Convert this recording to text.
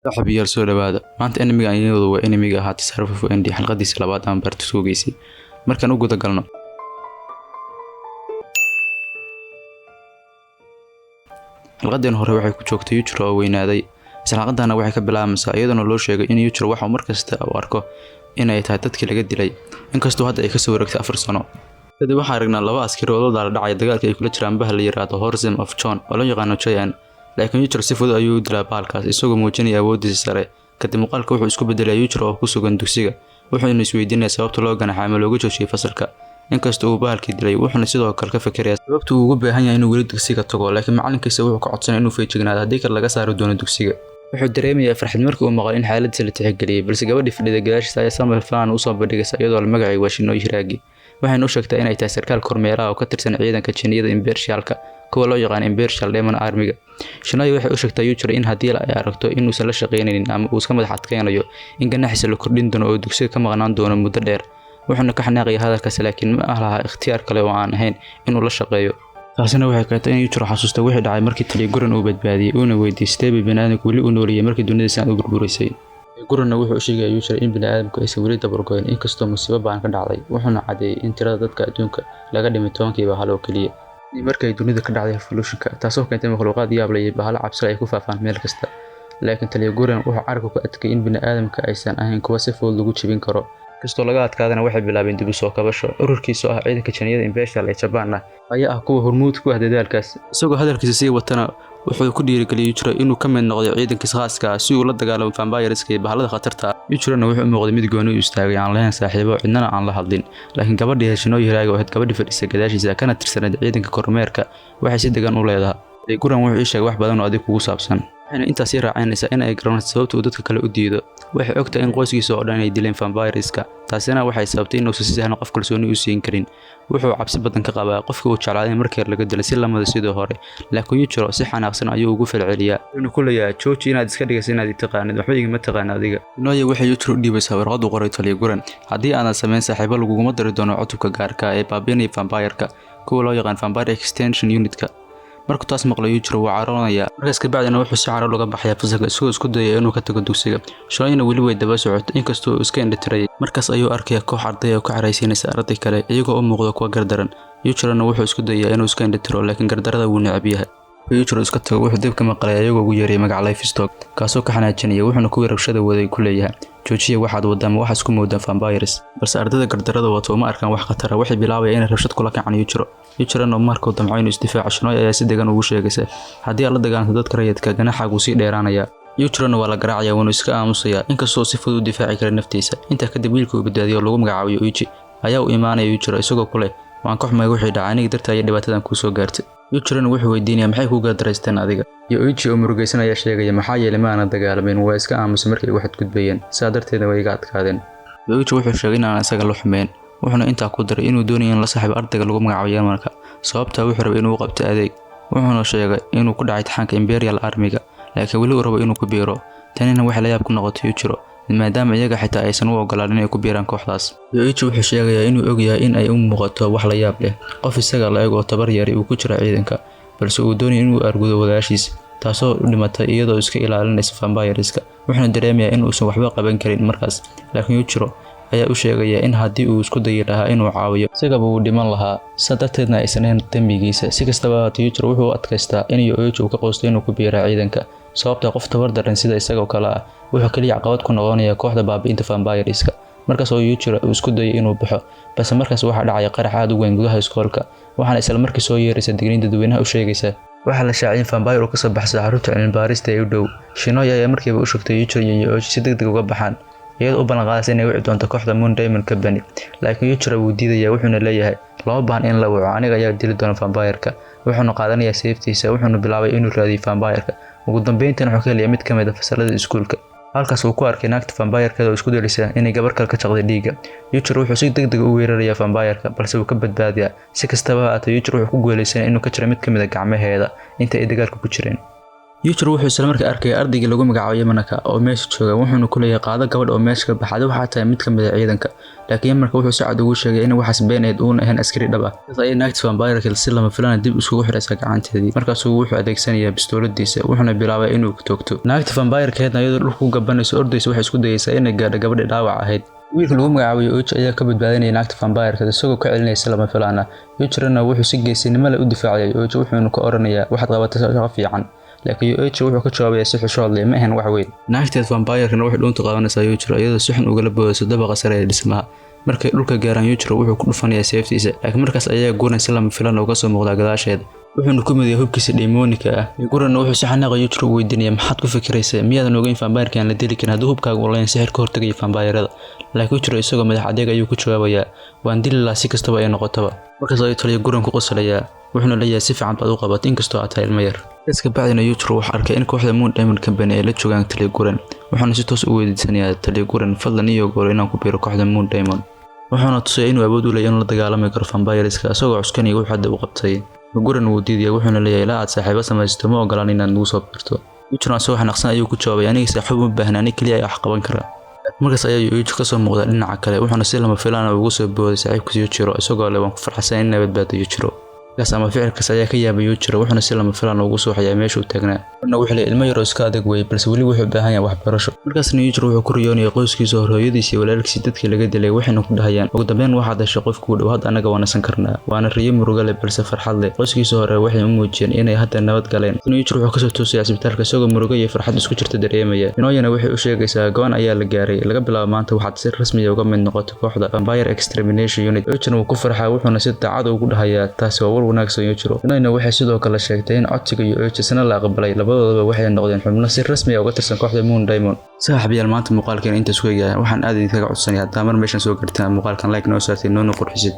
Saaxiibayaal, soo dhawaada. Maanta anime-ga aan idiin wado waa anime-ga ahaa Tasarruf ND, xalqadiisa labaad ama part 2-giisii. Markaan u guda galno, xalqadeen hore waxay ku joogtay Yujiro oo weynaaday. Isla xalqadana waxay ka bilaabmaysaa iyadoona loo sheegay in Yujiro waxa uu markasta u arko inay tahay dadkii laga dilay, inkastoo hadda ay kasoo wareegtay 4 sano. Kadib waxaan aragnaa laba askari oo la daala dhacaya dagaalka ay kula jiraan bahal la yiraahdo Horzem of John oo loo yaqaano JN. Laakiin Yujiro si fudud ayuu u dilaa bahalkaas, isagoo muujinaya awoodiisa sare. Kadib muuqaalka wuxuu isku bedelaya Yujiro oo ku sugan dugsiga, wuxuuna isweydiinayaa sababta loo ganaxay ama looga joojiyay fasalka, inkastoo uu bahalkii dilay. Wuxuuna sidoo kale ka fikirayaa sababta uu ugu baahan yahay inuu weli dugsiga tago, laakiin macalinkiisa wuxuu ka codsanaya inuu feejignaado, haddii kale laga saari doono dugsiga. Wuxuu dareemayaa farxad markii uu maqlay in xaaladiisa la tixgeliyay, balse gabadhii fadhida gadaashiisa ayaa Samuel Fan usoo bandhigaysa iyadoo la magacay waa Shinoi Hiragi. Waxayna u sheegtaa inay tahay sarkaal kormeeraha oo ka tirsan ciidanka jinniyada Imperialka, kuwa loo yaqaan Imperial Demon Army-ga. Shinoi waxay u sheegtaa Yujiro in haddii ay aragto inuusan la shaqeynaynin ama uu iska madax adkeynayo, in ganaxiisa la kordhin doono oo dugsiga ka maqnaan doono muddo dheer. Wuxuuna ka xanaaqaya hadalkaas, laakiin ma laha ikhtiyaar kale oo aan ahayn inuu la shaqeeyo. Taasina waxay keentay in Yujiro xasuusto wixii dhacay markii taliya Guran uu badbaadiyey, uuna weydiiyey sidee bay bini'aadamku weli u nooliyay markii dunida sidan u burburisay. Guranna wuxuu u sheegaya Yujiro in bini'aadamku aysan weli dabar-go'in, inkastoo musiibo ba'an ka dhacday. Wuxuuna caddeeyay in tirada dadka adduunka laga dhimay 10kiiba 1 oo keliya markii ay dunida ka dhacday revolution-ka, taasoo keentay makhluuqaad yaab leh iyo bahalo cabsi leh ay ku faafaan meel kasta. Laakiin taliya Guran wuxuu carabka ku adkeeyay in bini'aadamka aysan ahayn kuwo si fudud lagu jebin karo. Inkastoo laga adkaadana, waxay bilaabeen dib u soo kabasho. Ururkiisa oo ah ciidanka jinniyada Imperial ee Japan ah ayaa ah kuwa hormuud ku ah dadaalkaas. Isagoo hadalkiisa sii watana, wuxuu ku dhiirigeliyay Yujiro inuu ka mid noqdo ciidankiisa khaaska ah si uu la dagaalamo vampires-ka iyo bahalada khatarta ah. Yujirona wuxuu u muuqday mid gooni u istaagay, aan lahayn saaxiibo, cidnana aan la hadlin. Laakiin gabadhii Shinoi Hiragi oo ahayd gabadhii fadhiisay gadaashiisa kana tirsanayd ciidanka kormeerka, waxay si degan u leedahay: "Guran wuxuu ii sheegay wax badan oo adiga kugu saabsan." Waxayna intaas sii raacinaysaa in ay garanayso sababta uu dadka kale u diido. Waxay ogtahay in qoyskiisa oo dhan ay dileen vampires-ka, taasina waxay sababtay inuusan si sahlan qof kalsooni u siin karin. Wuxuu cabsi badan ka qabaa qofkii uu jeclaaday in markii laga dilay si lamida sidii hore. Laakiin Yujiro si xanaaqsan ayuu ugu falceliyaa, wuxuuna ku leeyahay: "Jooji inaad iska dhigayso inaad i taqaanid, waxba igama taqaan adiga." Shinoi waxay Yujiro u dhiibaysaa warqad uu qoray taliya Guran: haddii aadan samayn saaxiibo, laguguma dari doono cutubka gaarka ah ee baabiinaya vampire-ka, kuwa loo yaqaan Vampire Extinction Unit-ka. Markuu taas maqlo, Yujiro wuu caroonayaa. Markaas kabacdina wuxuu si caro uga baxayaa fasalka, isagoo isku dayaya inuu ka tago dugsiga. Shinoyna weli way daba socotay, inkastoo uu iska indhatirayay. Markaas ayuu arkaya koox arday oo ka caraysiinaysa arday kale, iyagoo u muuqda kuwa gardaran. Yujirona wuxuu isku dayayaa inuu iska indhatiro, laakiin gardarada wuu necab yahay. Yujiro iska tago, wuxuu dib ka maqlay ayagoo ugu yeeray magac Livestock, kaasoo ka xanaajinaya. Wuxuuna kuwii rabshada waday ku leeyahay: "Joojiya waxaad wadaan, ma waxaad isku moodaan vampires?" Balse ardayda gardarada wato uma arkaan wax khatara. Waxay bilaabayaan inay rabshad kula kacaan Yujiro. Yujirona markuu damco inuu isdifaaco, Shinoi ayaa si degan ugu sheegaysa: "Haddii aad la dagaalanto dadka rayidka, ganaxaagu sii dheeraanaya." Yujirona waa la garaacaya, wuuna iska aamusayaa, inkastoo si fudud u difaaci kara naftiisa. Intaa kadib wiilka uu badbaadiyo oo lagu magacaabiyo Uji ayaa u imaanaya Yujiro, isagoo ku leh: "Waan ka xumay wixii dhacay, aniga dartaa iyo dhibaatadan kuu soo gaartay." Yujirona wuxuu weydiinayaa: "Maxay kuu gardaraysteen adiga?" Iyo Uji oo murugaysan ayaa sheegaya: "Maxaa yeelay ma aanan dagaalamayn, waa iska aamusay markay igu xadgudbayeen, sidaa darteedna way iga adkaadeen." Uji wuxuu sheegay in aan isaga la xumeyn, wuxuuna intaa ku daray inuu doonayo in la saaxiibo ardayga lagu magacaabo Yamarka, sababtaa wuxuu rabay inuu u qabto adeeg. Wuxuuna sheegay inuu ku dhacay imtixaanka Imperial Army-ga, laakiin weli uu rabo inuu ku biiro. Tanina waxay la yaab ku noqotay Yujiro, maadaama iyaga xitaa aysan u ogolaan inay ku biiraan kooxdaas. Yoichi wuxuu sheegayaa inuu ogyahay in ay u muuqato wax la yaab leh qof isaga la eg oo tabar yari uu ku jiro ciidanka, balse uu doonayo inuu argudo walaashiis, taasoo u dhimatay iyadoo iska ilaalinaysa vampires-ka. Wuxuuna dareemayaa in uusan waxba qaban karin markaas, laakiin Yujiro ayaa u sheegaya in haddii uu isku dayi lahaa inuu caawiyo, isagaba uu dhiman lahaa, sidaa darteedna aysan ahayn dembigiisa. Si kastaba ahaatee, Yujiro wuxuu u adkaystaa in Yoichi uu ka quusto inuu ku biiro ciidanka, sababta qof tabar daran sida isagoo kale ah wuxuu kaliya caqabad ku noqonayaa kooxda baabi'inta vampires-ka. Markaas oo Yujiro uu isku dayay inuu baxo, balse markaas waxaa dhacaya qarax aad u weyn gudaha iskoolka, waxaana isla markii soo yeeraysa digniin dadweynaha u sheegaysa. Waxaa la shaaciyay in vampire uu kasoo baxsay xarunta cilmi-baarista ee u dhow. Shinoi ayaa markiiba u sheegtay Yujiro iyo Yoichi si degdeg uga baxaan, iyadoo u ballan qaadaysa inay wici doonto kooxda Moon Diamond Company. Laakiin Yujiro wuu diidayaa, wuxuuna leeyahay: "Looma baahan in la waco, aniga ayaa dili doona vampire-ka." Wuxuuna qaadanayaa seeftiisa, wuxuuna bilaabay inuu raadiyo vampire-ka. Ugu dambeyntiina wuxuu ka helaya mid ka mid ah fasalada iskuulka, halkaas uu ku arkay naagta vampire-keeda oo isku dayaysa inay gabar kale ka jaqday dhiigga. Yujiro wuxuu si degdeg u weerarayaa vampire-ka, balse wuu ka badbaadiyaa. Si kastaba ha ahaatee, Yujiro wuxuu ku guuleysanaya inuu ka jiro mid ka mid ah gacmaheeda inta ay dagaalka ku jireen. Yujiro wuxuu isla markaa arkaya ardaygii lagu magacaabo Yamanaka oo meesha jooga, wuxuuna ku leeyahay: "Qaado gabadh oo meesha ka baxada, waxaa tahay mid ka mid ah ciidanka." Laakiin Yamanaka wuxuu si cad ugu sheegay in waxaas beeneed uuna ahayn askari dhab ah. Markaas ayay naagta vampire si lama filaan dib iskugu xiraysaa gacanteedii. Markaasuu wuxuu adeegsanayaa bistooladiisa, wuxuuna bilaabay inuu toogto naagta vampire-keedna. Iyadoo dhulka ku gabanayso, ordaysa, waxay isku dayaysaa inay gaadho gabadhii dhaawac ahayd. Wiilka lagu magacaabay Oji ayaa ka badbaadinaya naagta vampire-ka, isagoo ka celinaya si lama filaan ah. Yujirona wuxuu si geesinimo leh u difaacayay Oji, wuxuuna ka oranayaa: "Waxaad qabatay shaqo fiican." Laakiin Oji wuxuu ka jawaabayaa si xishood leh: "Ma ahan wax weyn." Naagteed vampire-kana waxay dhuunta qaadanaysaa Yujiro, iyadoo si xun ugala boodayso dabaqa sare ee dhismaha. Markay dhulka gaaraan, Yujiro wuxuu ku dhufanayaa seeftiisa, laakiin markaas ayaa Guran si lama filaan uga soo muuqdaa gadaasheeda, wuxuuna ku midaya hubkiisa demonic-ka ah. Guranna wuxuu si xanaaqa Yujiro u weydiinaya: "Maxaad ku fikiraysaa? Miyaadan ogeyn vampire-ka aan la dili karin haddii hubkaaga uu lahayn sixir ka hortagaya vampire-ada?" Laakiin Yujiro isagoo madax adeeg ayuu ku jawaabayaa: "Waan dili lahaa si kastaba ay noqotaba." Markaas ayuu taliya Guran ku qoslayaa, wuxuuna leeyahay: "Si fiican baad u qabatay, inkastoo aad tahay ilmo yar." Iska bacdina Yujiro wuxuu arkay in kooxda Moon Diamond Company ay la joogaan taliya Guran, wuxuuna si toos u weydiisanayaa taliya Guran: "Fadlan ii ogolo inaan ku biiro kooxda Moon Diamond." Wuxuuna tusay inuu awood u leeyahay inuu la dagaalami karo vampires-ka, isagoo cuskanaya wuxuu hadda u qabtay. Guran wuu diidaya, wuxuuna leeyahay: "Ilaa aad saaxiibo samaysato, ma ogolaan inaad nagu soo biirto." Yujiro asagoo xanaaqsan ayuu ku jawaabay: "Aniga saaxiib uma baahna, aniga kaliya ayaa wax qaban kara." Markaas ayaa Yuichi kasoo muuqda dhinaca kale, wuxuuna si lama filaan ah ugu soo booday saaxiibkiisa Yujiro, isagoo leh: "Waan ku farxsan in badbaado Yujiro." Markaas ama ficilkaas ayaa ka yaabay Yujiro, wuxuuna si lama filaan ugu suuxayaa meeshuu taagnaa. Marna wuxuu leeyahay: "Ilmo yaroo iska adag weeye, balse weli wuxuu u baahan yahay waxbarasho." Markaasna Yujiro wuxuu ku riyoonayay qoyskiisa hore, hooyadiis iyo walaalkiisii, dadkii laga dilay, waxayna ku dhahayaan: "Ugu dambeyn waxaad heshay qof kuu dhow, hadda annaga waa nasan karnaa." Waana riyo murugo leh balse farxad leh. Qoyskiisa hore waxay u muujiyeen inay hadda nabad galeen. Yujiro wuxuu kasoo toosaya isbitaalka isagoo murugo iyo farxad isku jirta dareemaya. Inoyana waxay u sheegaysaa: "Go'aan ayaa la gaaray. Laga bilaabo maanta waxaad si rasmi ah uga mid noqotay kooxda Vampire Extermination Unit." Yujiro wuu ku farxaa, wuxuuna si daacad ugu dhahayaa: "Taasi waa war wanaagsan, Yujiro." Inoyana waxay sidoo kale sheegtay in codsiga Yoichi isna la aqbalay. Labadoodaba waxay noqdeen xubno si rasmi ah uga tirsan kooxda Moon Diamond. Saaxiibayaal, maanta muuqaalkeena intaas ku eegaya. Waxaan aad idinkaga codsanaya haddaa mar meeshan soo gartaan muuqaalkan like noo saartay, noona qurxisid.